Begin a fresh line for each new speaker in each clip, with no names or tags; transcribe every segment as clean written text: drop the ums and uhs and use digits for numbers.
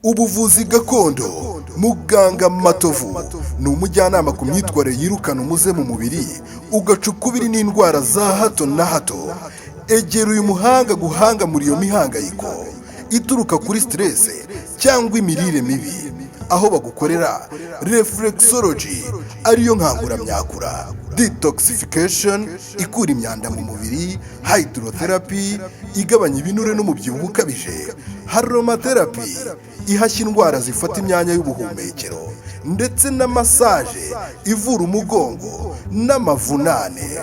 Ubuvuzi gakondo, muganga Matovu ni umujyanama ku myitwarire yirukana umuze mu mubiri, ugaca ukubiri n'indwara za hato na hato. Egera uyu muhanga guhanga muri iyo mihangayiko ituruka kuri stress cyangwa imirire mibi, aho bagukorera reflexology, ariyo nkanguramyakura, detoxification ikura imyanda mu mubiri, hydrotherapy igabanya ibinure n'umubyibuho ukabije, aromatherapy ihashya indwara zifata imyanya y'ubuhumekero, ndetse na massage ivura umugongo n'amavunane.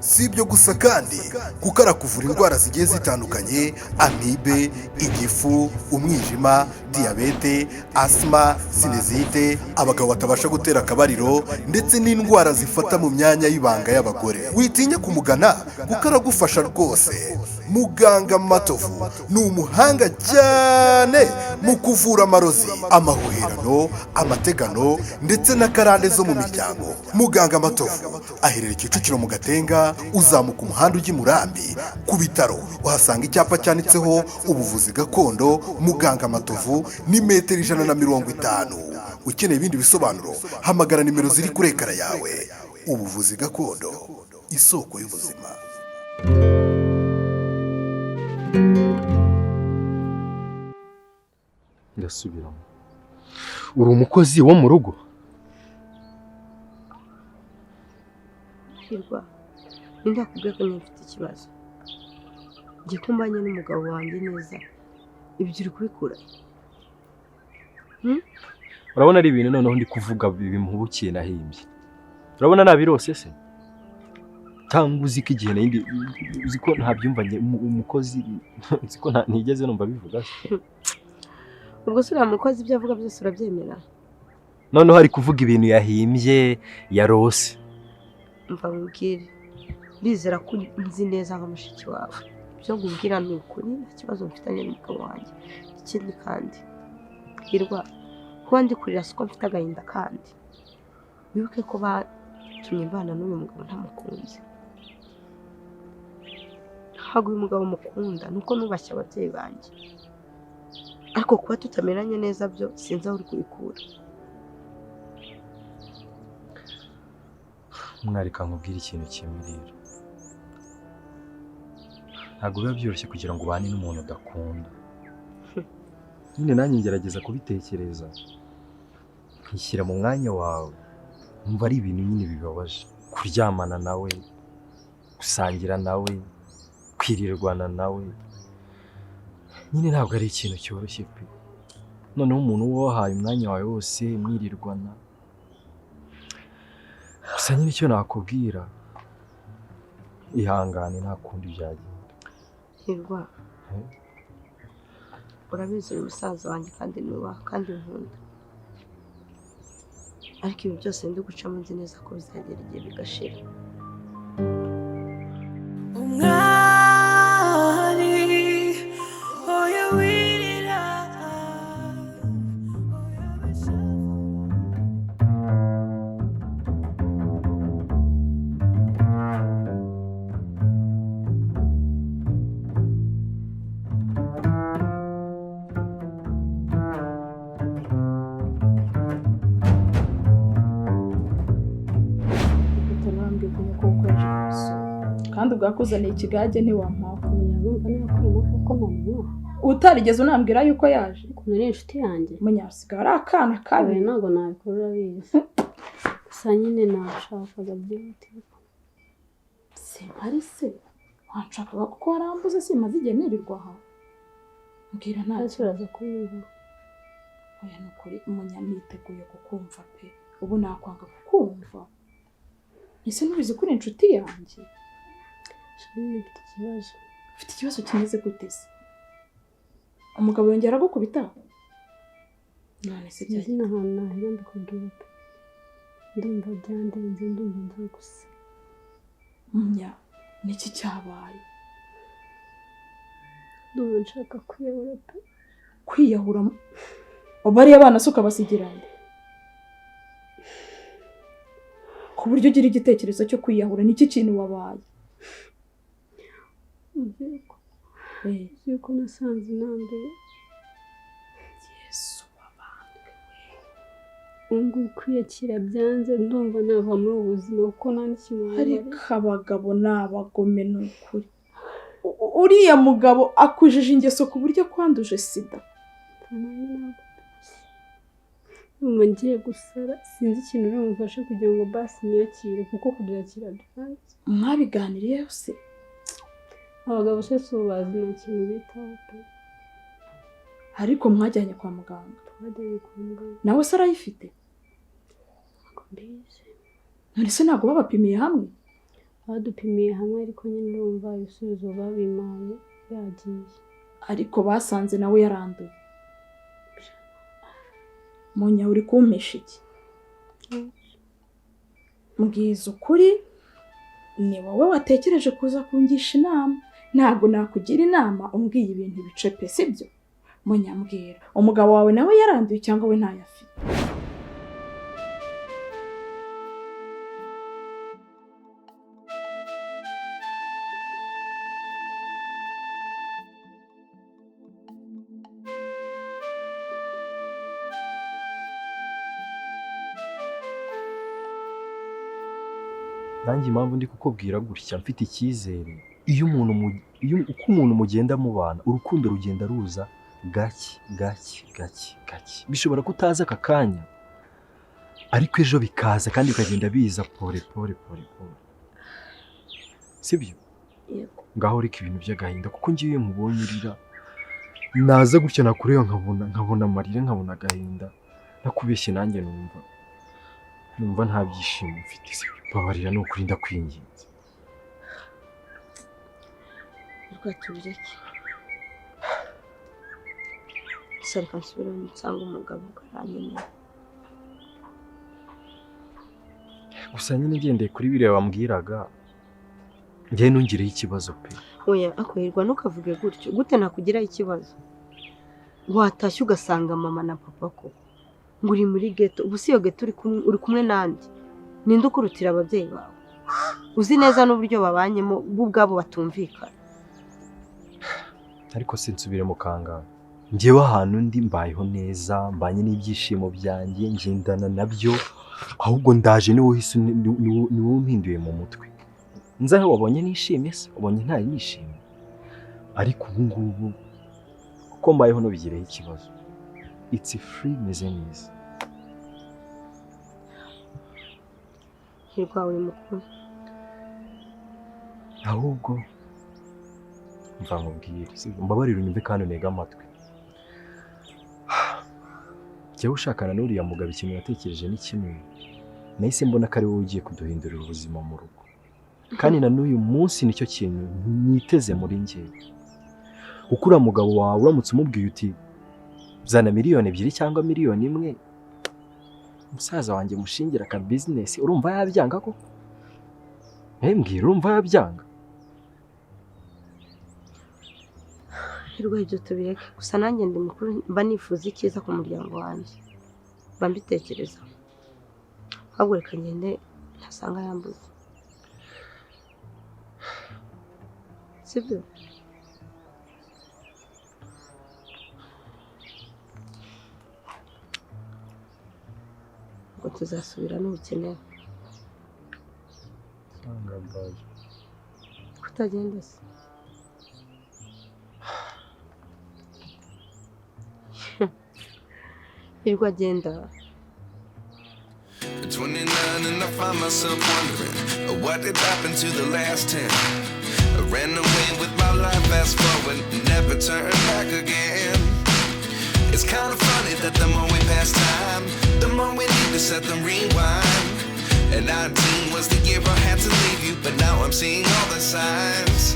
Si ibyo gusa kandi, kuko arakuvura indwara zigiye zitandukanye: amibe, igifu, umwijima, diyabete, asima, sinusite, abagabo batabasha gutera akabariro, ndetse n'indwara zifata mu myanya y'ibanga y'abagore. Witinya kumugana kuko aragufasha rwose. Muganga Matovu ni umuhanga cyane mu kuvura amarozi, amahuherano, amategano ndetse n'akarande zo mu miryango. Muganga Matovu aherereye Kicukiro mu Gatenga, uzamuka umuhanda ujya i Murambi ku bitaro, uhasanga icyapa cyanditseho "Ubuvuzi gakondo muganga Matovu", ni metero 150. Ukeneye ibindi bisobanuro, hamagara nimero ziri kuri écran yawe. Ubuvuzi gakondo, isoko y'ubuzima.
Ndasubiramo, uri umukozi wo mu rugo?
Hirwa, ninde wakubwiye ko niba mfite ikibazo? Njye ko mbanye n'umugabo wanjye neza, ibyo uri kubikura?
Urabona ari ibintu noneho ndi kuvuga bimpubukiye nahimbye? Urabona nabirose se? Cyangwa uzi ko igihe nari uzi ko ntabyumva njye, umukozi, uzi ko ntigeze numva bivuga se?
Ubwo se uriya mukozi ibyo avuga byose urabyemera?
Noneho ari kuvuga ibintu yahimbye, yarose.
Mva nkubwire, ndizera ko nzi neza nka mushiki wawe. Ibyo nkubwira ni ukuri, nta kibazo mfitanye n'umugabo wanjye. Ikindi kandi Hirwa, kuba ndi kurira siko mfite agahinda, kandi wibuke ko batumye mbana n'uyu mugabo ntamukunze. Ntabwo uyu mugabo mukunda, ni uko nubashye ababyeyi banjye, ariko kuba tutamenanye neza byo sinzi aho uri kubikura.
Mwareka nkubwire ikintu kimwe rero: ntabwo biba byoroshye kugira ngo ubane n'umuntu udakunda. Nyine nanjye ngerageza kubitekereza, nkishyira mu mwanya wawe, nkumva ari ibintu nyine bibabaje kuryamana nawe, gusangira nawe, kwirirwana nawe. Nyine ntabwo ari ikintu cyoroshye pe. Noneho umuntu uba wahaye umwanya wawe wose, mwirirwana. Gusa nyine icyo nakubwira, ihangane, nta kundi byagenda.
Hirwa, urabizi uri musaza wanjye kandi nubaha kandi nkunda, ariko ibi byose ndi gucamo nzi neza ko bizagera igihe bigashira.
Umwari, oya wirira, oya bishavu.
Utanambwiye ko nyoko yaje kugusura, kandi ubwakuzaniye ikigage ntiwampaha.
Urumva niba kurimo kuko mama
Utarigeze unambwira yuko yaje.
Ukuntu ari inshuti yanjye.
Munyasiga ari akana kabi.
Oya, ntabwo nabikora, urabizi. Gusa nyine nashakaga byihutirwa.
Simpari se wanshakaga kuko warambuze? Simaze igihe nirirwa aha? Mbwira, nta
Ese uraza kubiba?
Oya, ni ukuri munya, niteguye kukumva pe. Ubu nakwanga kukumva? Ese ntubizi ko uri inshuti yanjye?
Nyine mfite ikibazo.
Ufite ikibazo kimeze gute se? Umugabo yongera agukubita none se?
Sinzi n'ahantu nahera mbikubwira pe. Ndumva byandenze, ndumva ngiye gusa.
Munya, niki cyabaye?
Ndumva nshaka kwiyahura pe.
Kwiyahura? Bariya bana se ukabasigira nde, ku buryo ugira igitekerezo cyo kwiyahura? Niki kintu wabaye?
Uzi ko nasanze inambere. Ubu ngubu kwiyakira byanze, ndumva nava muri ubu buzima kuko nta n'ikintu wamariye.
Ariko abagabo ni abagome, ni ukuri. Uriya mugabo akujije ingeso ku buryo akwanduje sida.
Ndumva ngiye gusara, sinzi ikintu uri bumfashe kugira ngo basi niyakire, kuko kubyakira byanze.
Mwabiganiriyeho se?
Abagabo se si ubazi, nta kintu bitaho pe.
Ariko mwajyanye kwa muganga?
Twajyanye kwa muganga.
Nawe se arayifite?
Ntabwo mbizi.
None se ntabwo babapimiye hamwe?
Badupimiye hamwe, ariko nyine urumva ibisubizo babimpaye yagiye.
Ariko basanze nawe yaranduye. Munya, uri kumpisha iki? Mbwiza ukuri, ni wowe watekereje kuza kungisha inama. Ntabwo nakugira inama umbwiye ibintu bice pe, sibyo? Munyambwira, umugabo wawe nawe yaranduye cyangwa we ntayo afite?
Nanjye impamvu ndi kukubwira gutya mfite icyizere, iyo umuntu iyo uko umuntu mugenda mubana, urukundo rugenda ruza gake gake gake gake. Bishobora kutaza aka kanya, ariko ejo bikaza, kandi bikagenda biza pole pole pole pole, sibyo?
Yego.
Ngaho reka ibintu by'agahinda, kuko ngiye iyo nkubonye urira, naza gutya nakureba nkabona amarira, nkabona agahinda, nakubeshye nanjye numva nta byishimo mfite, sibyo? Babarira ni ukuri, ndakwinginze.
Reka tubireke. Gusa reka nsubire nsanga umugabo arankeneye.
Gusa nyine ngendeye kuri biriya wambwiraga, njyewe ntungireho ikibazo pe.
Oya, akoherwa ntukavuge gutyo. Gute nakugiraho ikibazo? Watashye ugasanga mama na papa ko ngo uri muri ghetto. Ubu si iyo ghetto uri kumwe nande? Ninde ukurutira ababyeyi bawe? Uzi neza n'uburyo babanyemo bo ubwabo batumvikana.
Ariko sinsubire mu kangara. Njyewe ahantu ndi mbayeho neza, mbanye n'ibyishimo byanjye, ngendana nabyo, ahubwo ndaje niwo uhise niwo umpinduye mu mutwe. Nza aho wabonye nishimye se, wabonye ntari nishimye. Ariko ubu ngubu kuko mbayeho ntubigireho ikibazo. It's free, meze neza.
Hirwa uri mukuru.
Ahubwo mva nkubwire, sibyo? Mbabarire unyumve kandi untege amatwi. Jyewe ushakana n'uriya mugabo, ikintu natekereje ni kimwe. Nahise mbona ko ari wowe ugiye kuduhindurira ubuzima mu rugo. Kandi na n'uyu munsi nicyo kintu niteze muri njye. Kuko uriya mugabo wawe uramutse umubwiye uti zana 2 miliyoni cyangwa 1 miliyoni, musaza wanjye mushingira aka business, urumva yabyanga koko? Mbwira, urumva yabyanga?
Hirwa, ibyo tubireke. Gusa nanjye ndi mukuru, mba nifuza icyiza ku muryango wanjye, mba mbitekereza. Ahubwo reka ngende ntasanga yambuze, sibyo? Ngo tuzasubira n'ubukenera.
Sanga bye.
Kutagenda se? Hirwa, agenda.
At 29 and I find myself wondering what did happen to the last 10. I ran away with my life, fast forward, never turn back again. It's kind of funny that the more we pass time, the more we need to set the rewind. And 19 was the year I had to leave you, but now I'm seeing all the signs.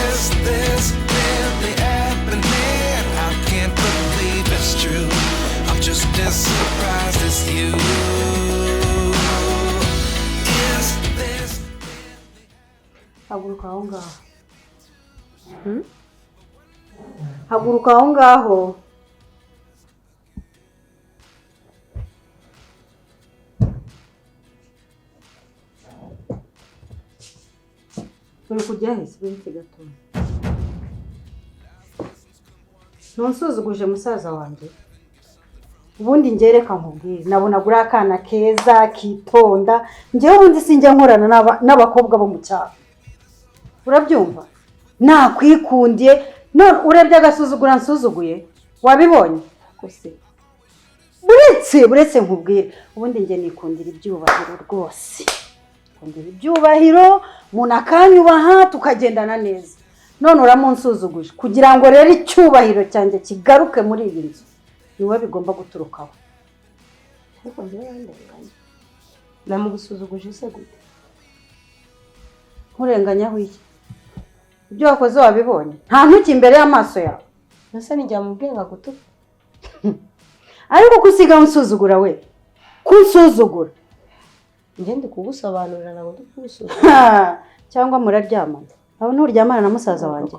Is this really happening? I can't believe it's true. I'm just as surprised as you. Is this
Haguruka aho ngaho. Haguruka aho ngaho. Uri kujya he se? Uretse gato, ntunsuzuguje musaza wanjye.
Ubundi njye reka nkubwire, nabonaga uri akana keza kitonda. Njyewe ubundi sinjya nkorana n'abakobwa bo mu cyaro, urabyumva? Nakwikundiye none urebye agasuzugura nsuzuguye, wabibonye?
Gusa
Buretse nkubwire, ubundi njye nikundira ibyubahiro rwose, nikundira ibyubahiro, umuntu akanyubaha tukagendana neza. None uramunsuzuguje. Kugira ngo rero icyubahiro cyanjye kigaruke muri iyi nzu, niwe bigomba guturukaho.
Ariko njyewe yandenganya, namugusuzuguje se gute?
Nkurenganya iki? Ibyo wakoze wabibonye? Nta ntuki imbere y'amaso yawe.
Ese nijya mu bwenge agutuka?
Ariko ko usigaye unsuzugura, we kunsuzugura.
Njye ndi kugusobanurira, ntabwo ndi kugusuzugura.
Ha, cyangwa muraryamana? Aho nturyamana na musaza wanjye?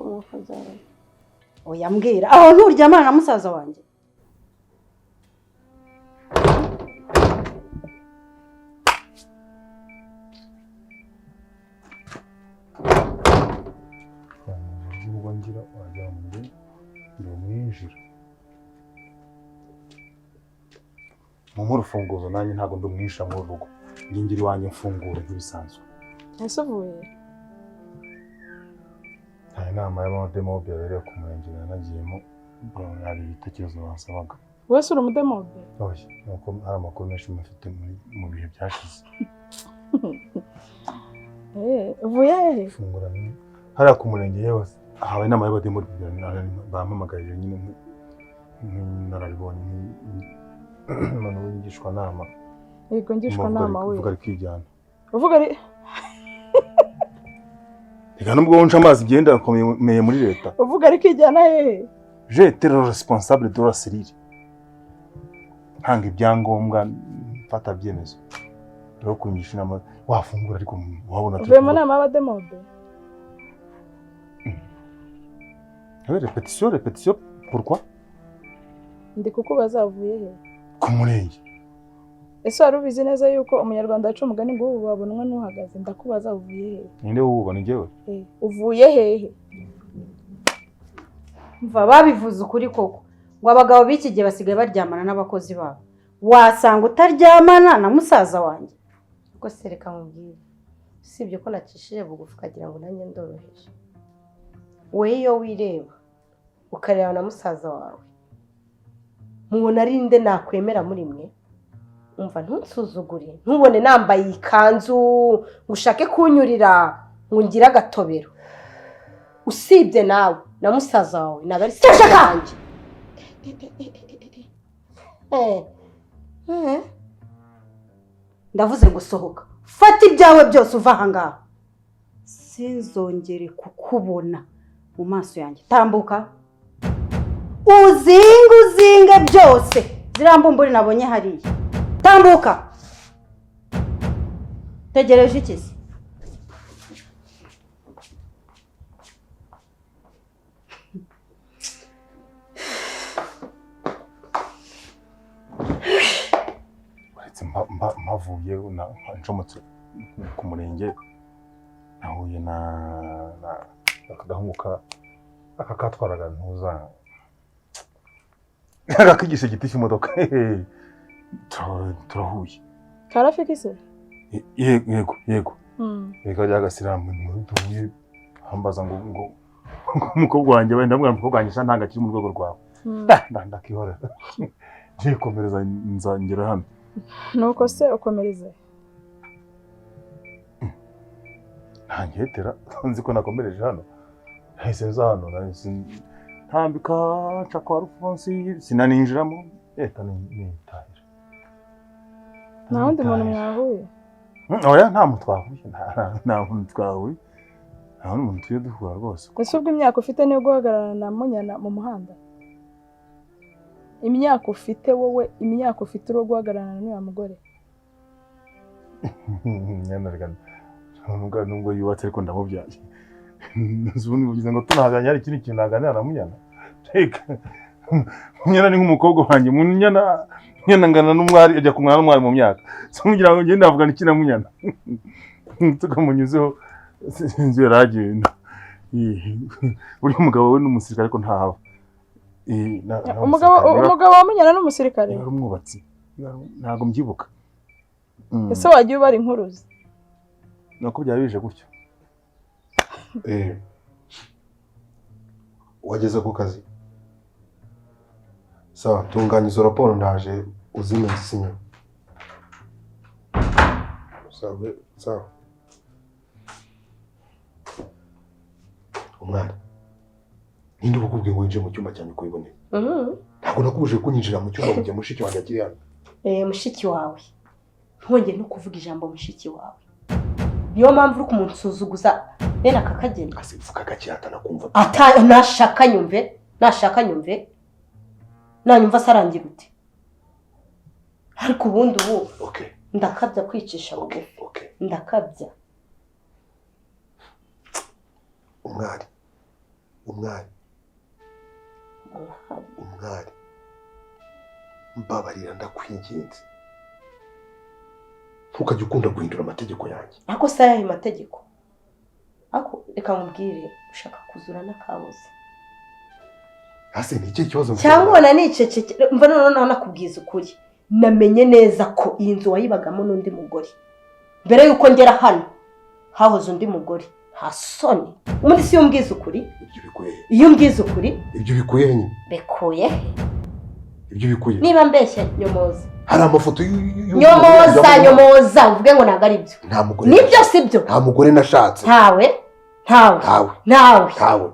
Oya mbwira, aho nturyamana na musaza wanjye?
Ubwo ngira wagira ngo ndi umwinjira mu urufunguzo, nanjye ntabwo ndi umwinjira mu rugo, ngingira iwanjye mfungure nk'ibisanzwe.
Ese uvuye?
Hari inama y'abademobe yabereye ku murenge nagiyemo, hari ibitekerezo bansabaga.
Wese uri umudemobe?
Oya, nuko hari amakuru menshi mufite mu bihe byashize.
Uvuye hehe?
Fungura hariya ku murenge, yewe habaye inama y'abademobe, bampamagarije nyine nk'inararibonye, nk'umuntu w'ingishwanama.
Yego, ngishwanama we.
Uvuga ari kwijyana.
Uvuga ari
Reka nubwo wonca amazi ngenda akomeye muri leta.
Uvuga ari kwijyana hehe?
J'ai été le responsable de la cellule. Ntanga ibyangombwa, mfata byemezo. Rero kungisha inama wafungura, ariko wabona.
Uvuye mu nama y'abademobe?
Oui, répétition, répétition, pourquoi?
Ndi kukubaza uvuye he?
Ku murenge.
Ese wari ubizi neza yuko umunyarwanda aca umugani ngo ubu babonwa n'uhagaze? Ndakubaza uvuye hehe?
Ninde wubona njyewe?
Uvuye hehe?
Mva, babivuze ukuri koko, ngo abagabo b'iki gihe basigaye baryamana n'abakozi babo. Wasanga utaryamana na musaza wanjye.
Ubwo se reka nkubwire, usibye ko nacishije bugufi ukagira ngo nanjye ndoroheje, we iyo wireba ukareba na musaza wawe, mubona ari nde nakwemera muri mwe? Umva, ntunsuzugure, ntubone nambaye ikanzu ngo ushake kunyurira ngo ngire agatobero. Usibye nawe na musaza wawe ntabwo ari se wanjye.
Ndavuze ngo sohoka, fata ibyawe byose uva aha ngaha, sinzongere kukubona mu maso yanjye. Tambuka uzinge uzinge byose, ziriya mbumburi nabonye hariya. Tambuka. Tegereje iki se?
Uretse mpavuye ncomotse ku murenge, nahuye na akagahungu aka katwaraga ntuza akakigisha igiti cy'imodoka. Turahuye.
Karafiki se?
Yego yego. Reka rya gasiramu duhuye ambaza ngo umukobwa wanjye wenda ndamubwira umukobwa wanjye ntabwo akiri mu rwego rwawe. Ndakihorera. Nikomereza nzangera hano.
Nuko se ukomereze?
Ntangetera nzi ko nakomereje hano. Nahise nza hano, nahise ntambika nca kwa Alphonse, sinaninjiramo, leta nitahira.
Nta wundi muntu mwahuye?
Oya, nta muntu twahuye, nta muntu twahuye. Nta wundi muntu tugiye duhura rwose.
Ese ubwo imyaka ufite niyo guhagararana na Munyana mu muhanda? Imyaka ufite wowe, imyaka ufite uri guhagararana n'uyu mugore?
Nyana nubwo yubatse ariko ndamubyaye. Ubundi bugize ngo tunahaganye hari ikindi kintu naganira na Munyana. Reka Munyana ni nk'umukobwa wanjye, Munyana ngana n'umwari, ajya kumwana n'umwari mu myaka. So ngira ngo ngende avugana iki na Munyana. Tukamunyuzeho sinzi yaragenda. Uri umugabo we n'umusirikare ariko ntahaba.
Umugabo wa Munyana n'umusirikare?
Yari umwubatsi. Ntabwo mbyibuka.
Ese wagiye ubara inkuruzi?
Nako byari bije gutyo.
Wageze ku kazi? Sawa, tunganya izo raporo ndaje uzime nsinya. Sawa, sawa. Umwana, ninde ubukubwiye ngo winjire mu cyumba cyanjye ukubiboneye? Ntabwo nakubujije kunyinjira mu cyumba mu gihe mushiki wanjye akiri hano.
Mushiki wawe. Ntwongere no kuvuga ijambo mushiki wawe. Niyo mpamvu uri kumunsuzuguza bene aka kageni.
Asivuka gake atanakumva.
Ata nashaka nyumve, nashaka nyumve. Nanyumva sarangira ute. Ariko ubundi ubu
okay.
Ndakabya kwicisha bugufi.
Okay.
Ndakabya.
Umwari. Umwari. Umwari. Mbabarira ndakwinginze. Ntukajye ukunda guhindura amategeko yanjye.
Ako se ayahe mategeko? Ako reka nkubwire ushaka kuzura n'akabuze.
Ase ni ikihe kibazo?
Cyangwa ubona niceceke mva none nakubwiza ukuri. Namenye neza ko iyi nzu wayibagamo n'undi mugore. Mbere yuko ngera hano hahoze undi mugore. Nta soni. Ubundi si umbwiza ukuri?
Ibyo bikuye.
Iyo umbwiza ukuri?
Ibyo bikuye nyine.
Bikuye.
Ibyo bikuye.
Niba mbeshye nyomoza.
Hari amafoto
nyomoza nyomoza uvuge ngo ntabwo ari byo.
Nta mugore.
Nibyo si byo.
Nta mugore nashatse.
Ntawe. Ntawe.
Ntawe.
Ntawe.
Ntawe.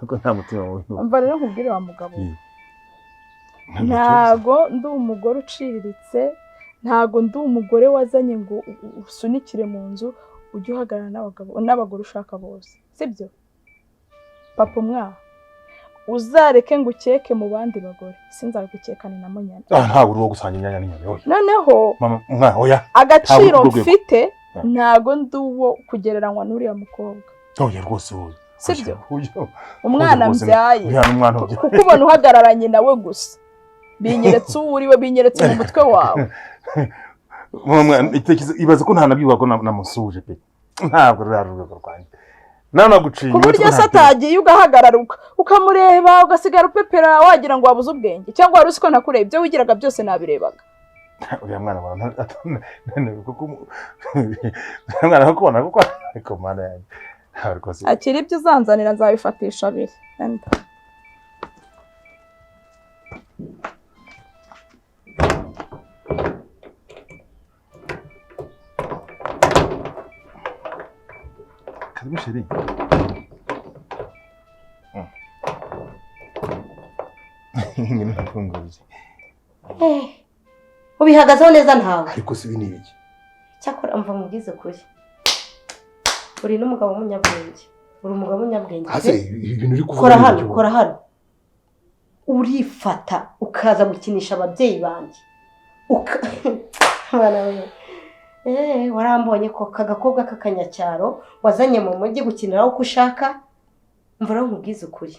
Ko nta mutima mubi.
Umva rero nkubwire wa mugabo. Ntago ndi umugore uciriritse, ntago ndi umugore wazanye ngo usunikire mu nzu ujye uhagarara n'abagabo n'abagore ushaka bose. Sibyo? Papa umwa uzareke ngo ukeke mu bandi bagore, sinzagukekana na Munyana.
Ntabwo uri uwo gusanga imyanya n'inyoni. Oya.
Noneho
mama umwa oya.
Agaciro mfite ntago ndi uwo kugereranywa n'uriya mukobwa.
Oya rwose wowe.
Sibyo? Umwana mbyaye.
Kuko
ubona uhagararanye nawe gusa. Binyeretse uwo uriwe, binyeretse mu mutwe wawe.
Ibaze ko ntanabyibuka ko namusuje pe. Ntabwo ruri urwego rwanjye. Nanaguciye.
Ku buryo se atagiye ugahagarara ukamureba ugasigara upepera wagira ngo wabuze ubwenge cyangwa wari uzi ko nakureba ibyo wigiraga byose nabirebaga.
Uriya mwana kuko mwana akubona kuko ariko mana yanjye.
Akiri ibyo uzanzanira nzabifatisha abiri. Enda.
Karibu chérie.
Ubihagazeho neza ntawe.
Ariko si ibi ni ibiki?
Cyakora mva mubwize kuri. Uri n'umugabo w'umunyabwenge. Uri umugabo w'umunyabwenge.
Ase ibintu uri kuvuga.
Kora hano, kora hano. Urifata ukaza gukinisha ababyeyi banjye. Mwana we. Warambonye ko kagakobwa k'akanyacyaro wazanye mu mujyi gukiniraho uko ushaka. Mva rero nkubwize ukuri.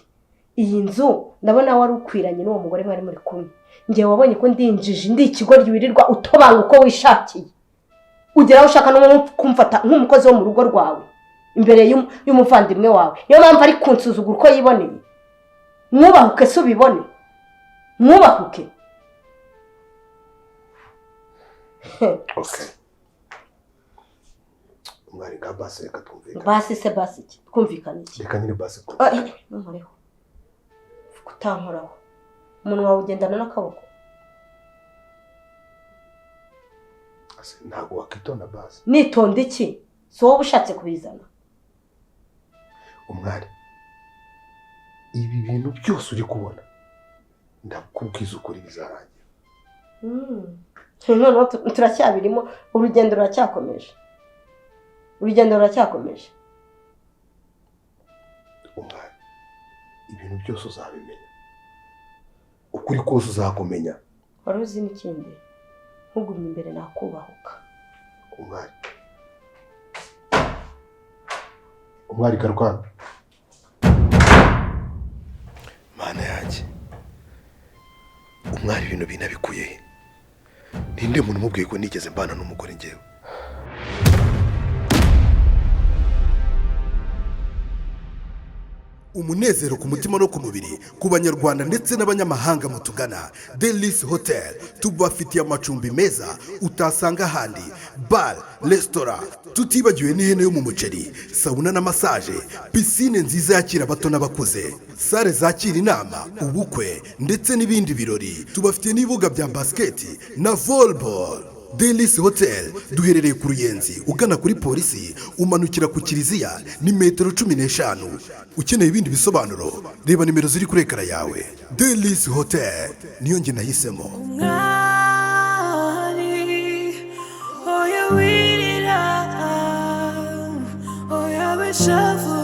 Iyi nzu ndabona wari ukwiranye n'uwo mugore mwari muri kumwe. Ngiye wabonye ko ndi injiji, ndi ikigoryi wirirwa utobanga uko wishakiye. Ugeraho ushaka no kumfata nk'umukozi wo mu rugo rwawe imbere y'umuvandimwe wawe. Niyo mpamvu ari kunsuzugura uko yiboneye. Mwubahuke se ubibone. Mwubahuke.
Okay. Umwari ka basi reka twumvikane.
Basi se basi iki? Twumvikane iki?
Reka nyine basi twumvikane.
Ntuhoreho. Kutankoraho. Umuntu wawe ugendana n'akaboko.
Ase ntago wakitonda basi.
Nitonda iki? Si wowe ushatse kubizana.
Umwari, ibi bintu byose uri kubona ndakubwiza ukuri bizarangira.
Noneho turacyabirimo, urugendo ruracyakomeje. Urugendo ruracyakomeje.
Umwari, ibintu byose uzabimenya. Ukuri kose uzakumenya.
Wari uzi n'ikindi? Ntugumye imbere nakubahuka.
Umwari. Umwari garuka. Mana yanjye. Umwari ibintu binabikuye he? Ninde muntu umubwiye ko nigeze mbana n'umugore ngewe? Umunezero ku mutima no ku mubiri ku Banyarwanda ndetse n'abanyamahanga mutugana Delis Hotel, tubafitiye amacumbi meza utasanga ahandi, bar, resitora, tutibagiwe n'ihene yo mu muceri, sauna na massage, piscine nziza yakira abato n'abakuze, salle zakira inama, ubukwe ndetse n'ibindi birori. Tubafitiye n'ibibuga bya basiketi na volleyball. Delis Hotel duherereye ku Ruyenzi, ugana kuri polisi, umanukira ku kiliziya ni metero 15. Ukeneye ibindi bisobanuro, reba nimero ziri kuri écran yawe. Delis Hotel niyo njye nahisemo.
Mwari, oya wirira, oya wishavura.